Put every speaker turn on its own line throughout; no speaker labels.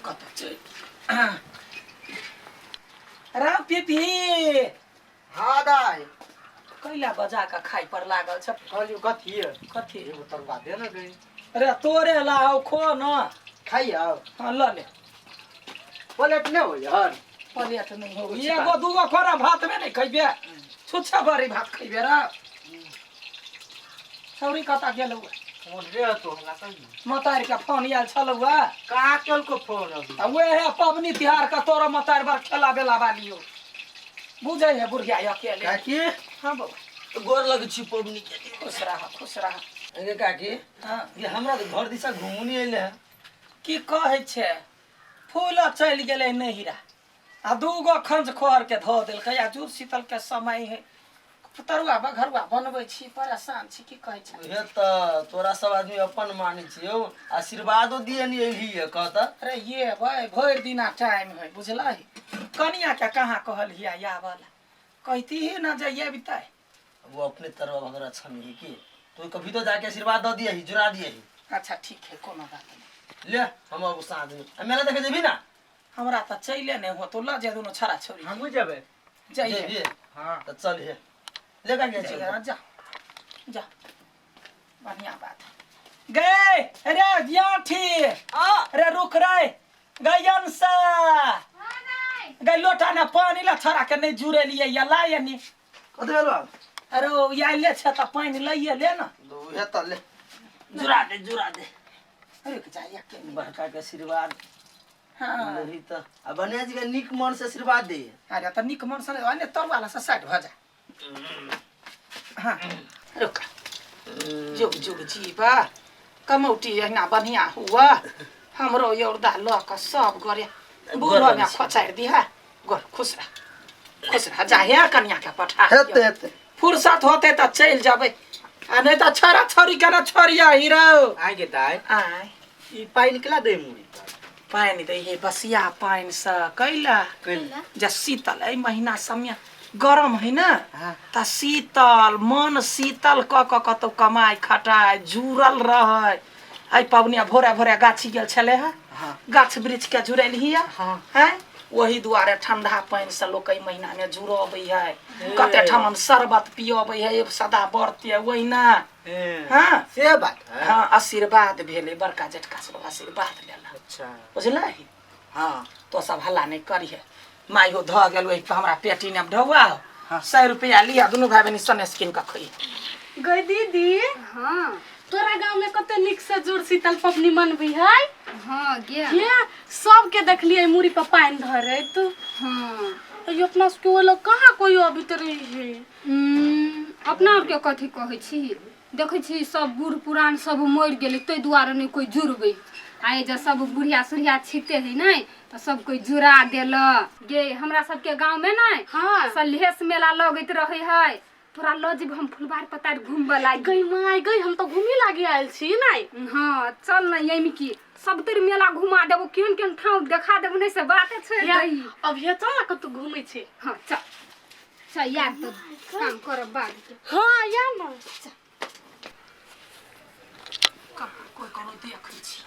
कतऽ चलि राम पीपी।
हाँ दाइ।
कैला बजा कऽ खाइ पर लागल छ?
कहलियौ कथी?
कथी?
एगो तरुआ दे ने गई।
अरे तोरे ला हौ, खो न।
खाइयौ?
हाँ, लऽ ले।
प्लेट नहि होइए?
प्लेट नहि हो, एगो दूगो खोरा भात में नहीं खैबे, छुच्छा बड़ी भात खैबे रे। छौरी कतऽ गेलौ?
फोन रे तो हमरा कहियो
मतार के फोन आयल छलौ।
कहाँ केलको फोन अभी?
आ वएह पबनी तिहार के तोरो मतार बर खेला बेला वाली हो, बुझै है बुढ़िया अकेले।
काकी।
हाँ बाबा।
गोर लगै छी पबनी के।
खुश रह, खुश रह।
अरे काकी।
हाँ।
ये हमरा तऽ घर दिशा घुमू नहीं अइले है।
की कहै छै, फूल चलि गेलै नहिरा आ दूगो खंज खोहर के धो देलकै। आ जुड़ शीतल के समय है, तरुआ बघरुआ बनबै छी, परेशान छी। की कहै छै?
उहे तऽ तोरा सब आदमी अपन मानै छियौ, आशीर्वादो दिए नहीं अइली है कह तऽ।
अरे ये भाई, भरि दिना टाइम है, बुझलही? कनिया के कहाँ कहलियै आबऽ ला? कहती ही ना जे अबितै।
वो अपने तरुआ बघरा अच्छा नहीं है की तो कभी तो जाके आशीर्वाद दऽ दिए ही, जुड़ा दिए ही।
अच्छा ठीक है, कोनो बात नहीं।
ले, हम अब साँझ में आ मेला देखे जेबही ना?
हमरा तऽ चले नहि होतो, लऽ जे दुनू छड़ा छौरी।
हमहूँ जेबै।
जाइए।
जेबही?
हाँ।
तऽ चल हे, ले काकी।
जाइए।
चल।
जा जा, बढ़िया बात है। गए अरे याठी, अरे रुक रे। गयन से गई लोटा ने पानी ला, छड़ा के नहीं जुड़ेलियै या ला यानी।
कथी भेल बाब?
अरे ओ आइले छै तऽ पानि लइए ले न।
उहे तऽ ले, जुड़ा दे, जुड़ा दे।
रुक जा एक मिनट।
बड़का के आशीर्वाद।
हाँ।
लेही तऽ आ बढ़िया जी के नीक मन से आशीर्वाद दे।
अरे तऽ नीक मन से ने तरुआ से साइड भऽ जा। हाँ रुक। जुग जुग जीवा, कमौटी अहिना बढ़िया हुआ। हमरो यौरदा लऽ कऽ सब गोरे बूढ़ो में खोचारि दिहा। गोर खुश रह, खुश रह। जा हे, कनिया के पठा।
हेतै हेतै।
फुर्सत होते तऽ चलि जेबै आ नहि तऽ छोड़ा छोरी के ने छोड़िया हीरो।
आइ गे दाइ।
आय।
ई पानि केला दै मुड़ी पर?
पानि दै हे बसिया पानि से कैला?
कैला?
जे शीतल एहि महीना सबमे गरम है ने।
हाँ।
तऽ शीतल मन शीतल कऽ कऽ कतौ कमाइ खटाइ जुड़ल रहै। एहि पबनिया भोरे भोरे गाछी गेल छलै हे।
हाँ।
गाछ वृक्ष के जुड़ेलही।
हाँ।
हैं, ओही दुआरे ठंडा पानि से लोक एहि महीना में जुड़बै है। कते ठमन शरबत पियबै है सदा बरते ओहिना। हाँ।
से बात है।
हाँ, आशीर्वाद भेलै, बड़का जेठका सब आशीर्वाद लेलक।
अच्छा।
बुझलही?
हाँ।
तो सब हल्ला नहीं करिहे। माय हो धऽ गेल ओहि पर हमरा पेटी ने ढौआ हो।
हाँ।
100 रुपया लिया, दुनू भाई बहिनी सनेस कीन कऽ खइहे।
गई दीदी।
हाँ।
तोरा गाँव में कते नीक से जुड़ शीतल पबनी मनबी है।
हाँ गे।
हे, सबके देखलियै मुड़ी पर पानि धरैत।
हाँ।
ये अपना सबके ओ लोग कहाँ कोई अबित रही है?
अपना आरके कथी कहै छी, देखै छी सब बूढ़ पुरान सब मरि गेलै, ताहि दुआरे नहि कोइ जुड़बै। आ जे सब बुढ़िया सुढ़िया छिते है नहि तऽ सब कोइ जुड़ा देलक गे। हमरा सबके गाँवमे नहि
हाँ।
सलहेस मेला लगैत रहै है। तोरा लऽ जेबो हम फुलबार पतार घुमबऽ लागी।
गई माय गई, हम तो घूमी लागी आयल छी नहीं।
हाँ चल ने, एहिमे की सब तोर मेला घुमा देबो, केहन केहन ठाउँ देखा देबो, नहि से बाते छोड़ि दही।
अब हे चल ना, कतौ घूमै छै।
हाँ चल चल यार, तऽ काम करब बाद के।
हाँ या ना।
कहाँ कोइ करो देखै छी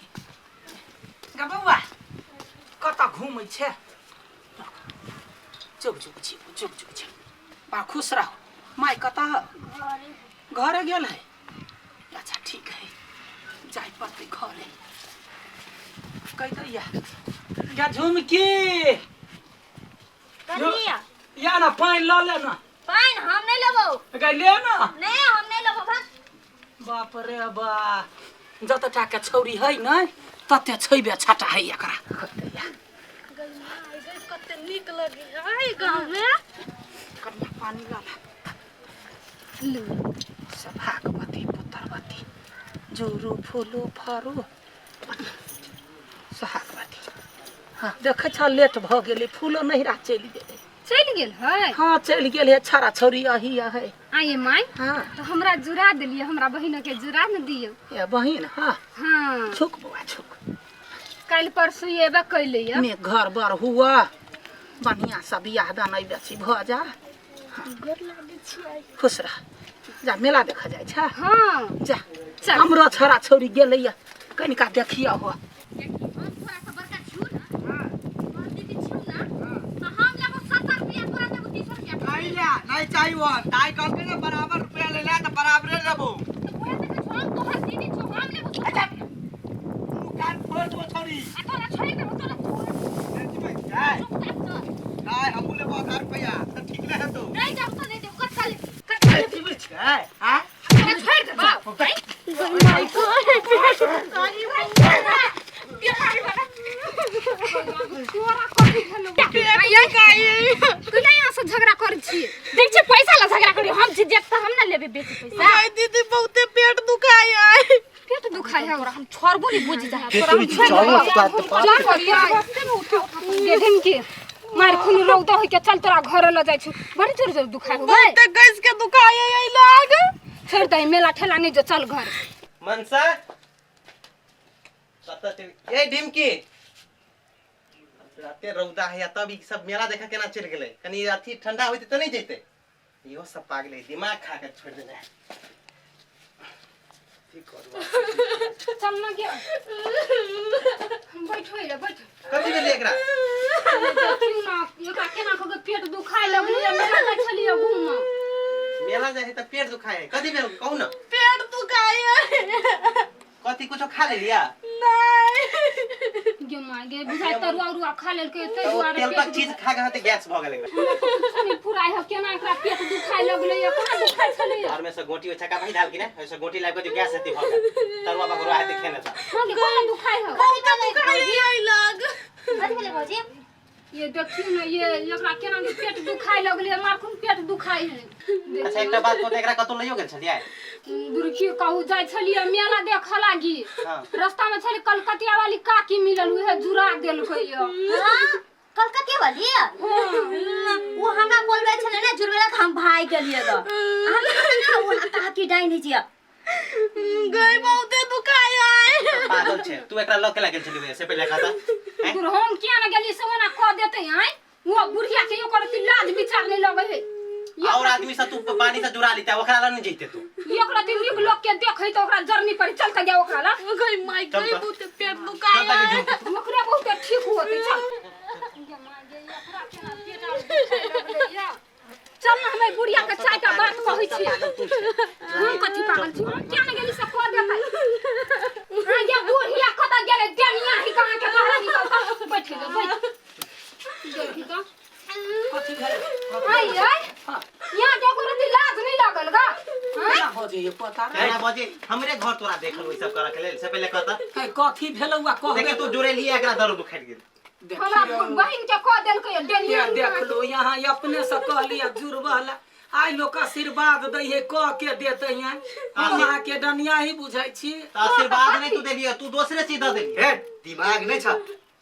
गे। बौआ कतऽ घूमै छै? चुप चुप छी, चुप चुप छी बा, खुश रहो। माय कतऽ घरे गेल है? अच्छा ठीक है, जाय पड़तै घरे। कहि दैया गे झुमकी।
कनिया।
या ना, पानि लऽ ले ना।
पानि हम नहीं लेबो।
गै ले ना।
नहीं, हम नहीं लेबो, भाग।
बाप रे बा, जते टाके छौरी है ने तते छैबे छटा है एकरा।
गई माय गई, कते नीक लगी है गाँव में।
कनिया पानी लऽ ले। सौभाग्यवती पुत्रवती जोरू फूलू फरू सोहागवती। हाँ देखै छ, लेट भऽ गेलै, फूलो नहिरा चलि गेलै।
चलि गेल है?
हाँ चलि गेल है, छड़ा छौरी अही है।
आइए माय।
हाँ।
तऽ हमरा जुड़ा देलियै, हमरा बहिन के जुड़ा ने दियौ।
ए बहिन, हाँ।
हाँ।
छुक बौआ छुक।
काल्हि परसू एबे कैले यऽ।
ने घर बर हुआ, बढ़िया से बियाह दान एहि बेसी भऽ जा।
गोर लागै छियै।
खुश रह। जा, मेला देखऽ जाइ छै।
हाँ।
जा।
चल।
हमरो छड़ा छौरी गेलैया, कनिका देखिया हो।
हम थोड़ा सा बड़का छियौ ना।
नहीं ला नहीं चाहिए वो ताई कहलकै ने बराबर रुपया ले ला त बराबरे लेबो।
तो उहे से छो हम तोहर दीदी छो, हम लेबो तो।
अच्छा मुंह कान फोड़ दो छोरी।
आ तोरा छोड़ देबो, तोरा छोड़।
जाय
चुपचाप चल।
जाय हमहू लेबो 1000 रुपया त ठीक रहे तो।
नहीं जाब तो नहीं देबो, कत्था ले, कत्था ले।
जाय हां
तोरा छोड़ देबो। माय गॉड,
तोरा कथी भेलौ? तू नहीं यहाँ से झगड़ा करै छी?
देख छी पैसा ला झगड़ा करी, हम जे देख त हम ना लेबे बेसी पैसा।
भाई दीदी बहुते पेट दुखाय है।
पेट दुखाय है ओकरा, हम छोड़बो नहीं बुझि जाइ तोरा, हम छोड़ देबो। चल करिया दे के मार खून रौदा होय के, चल तोरा घर ल जाइ छु। बड़ी जोर जोर दुखाय हो गए।
बहुते गैस के दुखाय है लाग।
छोड़ दे मेला ठेला नहीं जो, चल घर।
मनसा कतऽ चलि ए डिमकी, राते रौदा है तब ई सब मेला देखा केना चलि गेलै? कनी अथी ठंडा होइतै तऽ नहि जैतै। इहो सब पागल है, दिमाग खा के छोड़ि देने है।
चल ना गे, बैठो रे बैठो।
कथी भेलै एकरा?
देखियौ ना एकरा केना कऽ के पेट दुखाय लगलै। मेला जाइ छलियै घूमऽ।
मेला जाइ है तऽ पेट दुखाय है? कथी भेल कहू ना।
पेट दुखाय है।
कथी कुछो खा लेलिया?
नहीं।
गे माय गे, बुझाइ तरुआ उरुआ खा लेलकै ताहि दुआरे।
तेलपक
पेट
चीज खा के हेतै गैस भऽ गेलै एकरा।
कुछो नहि फुराइ है, केना एकरा पेट दुखाय लगलै? कहाँ दुखाय छलैया?
घर में से गोटी छक्का भाई धाल की ने, ओइसे गोटी लाबि के जो गैस हेतै भऽ गेल। तरुआ बगरुआ हेतै खेने तऽ।
हाँ गे, कहाँ दुखाय है?
बहुते दुखाय है लाग।
कथी भेलै भौजी?
ये देखियौ ने ये एकरा केना के पेट दुखाय लगलै, मारखुन पेट दुखाय है।
अच्छा एकटा बात कहू तऽ, एकरा कतौ लइयो गेल छलियै?
दुर्खी कहू, जाइ छलियै मेला देखऽ लागी।
हाँ।
रास्ता में छलै कलकतिया वाली काकी मिलल, उहे जुड़ा देलकै य।
हाँ, कलकतिया वाली वो हमरा बोलबे छलै ने जुड़बे ला, तऽ हम भाग गेलियै ग। अहाँ के पता ना वो काकी डाइन है छियै।
गई बहुते दुखाय है।
पागल छै तू, एकरा लऽ के लागल छलियै से पहिले खाता हैं?
दूर हम किया ने गेलियै से ओना कह देतै आँय। वो बुढ़िया के ओकर अथी लाज विचार नहीं लगै है।
और आदमी से तू पानी से जुड़ा लेते, ओकरा लग नहीं जैते तू।
एकरा ती नीक लोक के देखै तऽ ओकरा जरनी पर चल त गया ओकरा ला।
गई माय
चल
गई
तऽ।
बहुते पेट दुखाय
चल तऽ
है।
जो।
ओकरे बहुते ठीक होतै, चल। गे माय गे, एकरा केना पेट आर दुखाय लगलैया। चल ना, हमे बुढ़िया के चारिटा बात कहै छी। हम कथी पागल छी? हम किया ने गेली से कह देतै। हाँ ये बुढ़िया कतऽ गेलै? देनिया ही कहाँ के महारानी कऽ बैठ जो बैठ। देखी तऽ।
कथी भेल?
आइ आइ।
हाँ।
यहाँ के ओकरो अथी लाज नहीं लागल गा? हाँ?
केना बजैए पता नहीं।
केना बजे हमरे घर तोरा देखल ओइ सब करऽ के लेल से पहिले कहता।
है, कथी भेलौ आ कहबे?
देखी तू जुड़ेलियै एकरा दर्द दुखाइ गेल।
हमरा
देखियौ।
बहिन के कह देलकै देनिया।
ये देख लो, यहाँ अपने से कहलिए जुड़बह ला, आइ लोक आशीर्वाद दै है कह के देते हैं, हम अहाँ के डनिया ही बुझै छी।
तऽ आशीर्वाद नहि तू देलियै, तू दोसरे चीज दऽ देलियै।
हे दिमाग नहीं छ।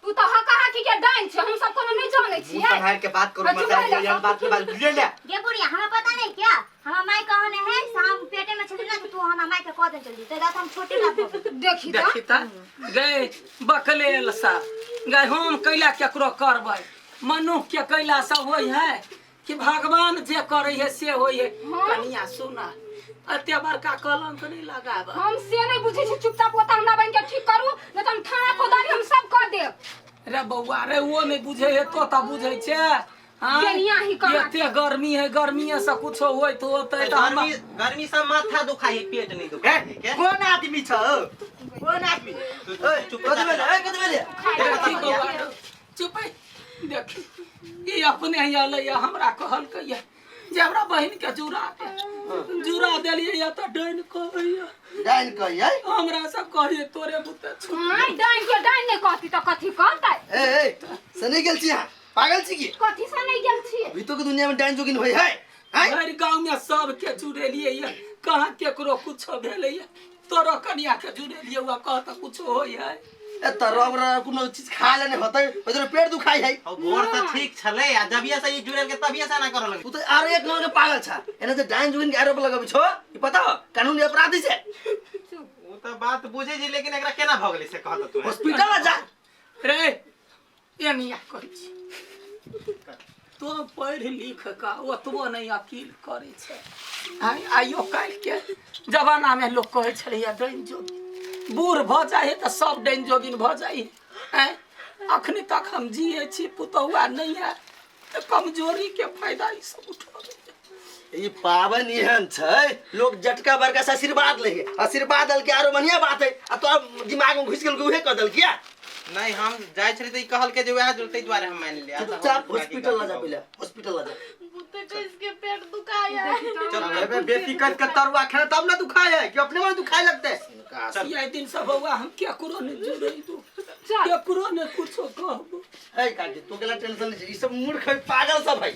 तू तऽ हका हकी के डाइन छै, हम सब कोनो नहीं जानै
मुंह
छियै।
सम्हार के बात करू।
हाँ, चुप
मर्दा
रह जा।
ये बात के बात बुझले ले।
गे बुढ़िया, हमरा पता नहीं क्या हमरा माय कहने है से हम पेटे में छली ना तो तू हमरा माय के कह दे जल्दी तो हम छोटे ना भऽ गेल।
देखी तऽ।
देखी तऽ गए बकलेल सा गए, हम कैला केकरो करबै? मनुख के कैला सब होइ है कि भगवान जे करै है से होइ है? कनिया सुना, एते बड़का कलंक नहीं लगाब।
हम से नहीं बुझै छी, चुपचाप ओतऽ हमरा बहिन के ठीक करू, नहीं तऽ हम थाना फौजदारी हम सब कऽ देब।
रे बौआ रे, वो नहीं बुझे है तो तऽ बुझै छै हाँ?
केनिया ही कहाँ?
एते गर्मी है, गर्मी से कुछो होइत होतै तऽ हम
गर्मी गर्मी से माथा दुखाइ है, पेट नहीं दुखाइ है के?
कोन आदमी छ? कोन आदमी?
तू चुप।
कथी भेलै? ए, कथी भेलै?
देखी बौआ रे, चुप है। देखी ई अपने ही अलै हमरा कहलकै ये जे हमरा बहिन के जुड़ा दे, जुड़ा देलियै या तऽ डाइन कहैया।
डाइन कहियै?
हमरा सब कहलियै तोरे बुते छु।
हाँ, डाइन के डाइन नहीं कहती तऽ कथी कहतै?
ए ए से नहीं गेल छी अहाँ? पागल छी की?
कथी से नहीं गेल छियै?
अभी तो के दुनिया में डाइन जोगिन होय है? हैं?
भरि गाँव में सबके जुड़ेलियै ये, कहाँ केकरो कुछो भेलै ये? तोरो कनिया के जुड़ेलियै हुआ कह तऽ कुछो होइ है?
ए त रब र कोनो चीज खा लेने होतै, ओइ पेट दुखाइ है।
और भोर से ठीक छलै आ जबिया से ई जुड़ल के तबिया से ना करऽ लगलै।
तू तो आरो एक नंबर के पागल छ। एना जे डाइन जोगिन के आरोप लगबै छो, ई पता हो कानूनी अपराधी छै।
ओ तऽ बात बुझै छी, लेकिन एकरा केना भऽ गेलै से कह तऽ तू।
हॉस्पिटल में जा।
रे एनिया कहै छी, तो पढ़ि लिख कऽ ओतबो नहि अकील करै छै। आइ आइयो काल्हि के जमानामे लोक कहै छलैया डाइन जोगिन, बूढ़ भऽ जाइ है तऽ सब डाइन जोगिन भऽ जाइ है। आँय, अखनी तक हम जियै छी, पुतहुआ नहि है। तऽ कमजोरी के फायदा ई सब उठाबै
ई पावन एहन छै, लोग जटका बड़का से आशीर्वाद ले, आशीर्वाद दल के आरो बढ़िया बात है, आ तोरा दिमाग में घुस गेल उहे कह दल किया।
नहीं, हम जाइ छली तऽ ई कहलकै जे वएह जुड़तै, दुआरे हम मानि लियै।
चुपचाप हॉस्पिटल ला जा, पहिले हॉस्पिटल ला जा।
बुते इसके पेट दुखाया है।
चल।
अबे बेसी कस के तरुआ खेने तब ना दुखाए है कि अपने मन दुखाए लगते है।
ये दिन सब बौआ हम केकरो ने जुड़ेबो, केकरो ने कुछो कहबो।
है काकी, तू केला टेंशन ले, ई सब मूर्ख है, पागल सब है।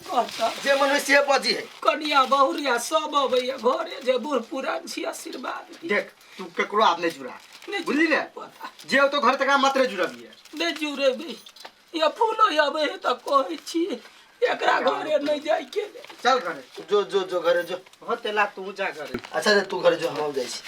कहता
जे मन है से बजी है।
कनिया बहुरिया सब अबैया घरे, जे बूढ़ पुरान छी आशीर्वाद दी।
देख, तू केकरो आब नहीं जुड़ा,
नहीं।
बुझली ने?
पता।
जे तो घर तक मात्र जुड़बिए।
नहि जुड़ेबै। या फूलो अबै है तऽ कहै छी एकरा घरे नहि जाइके।
चल घरे।
जो जो जो, घरे जो।
हो तेला, तू जा घरे।
अच्छा, तू घरे जो, हम जाइ छी।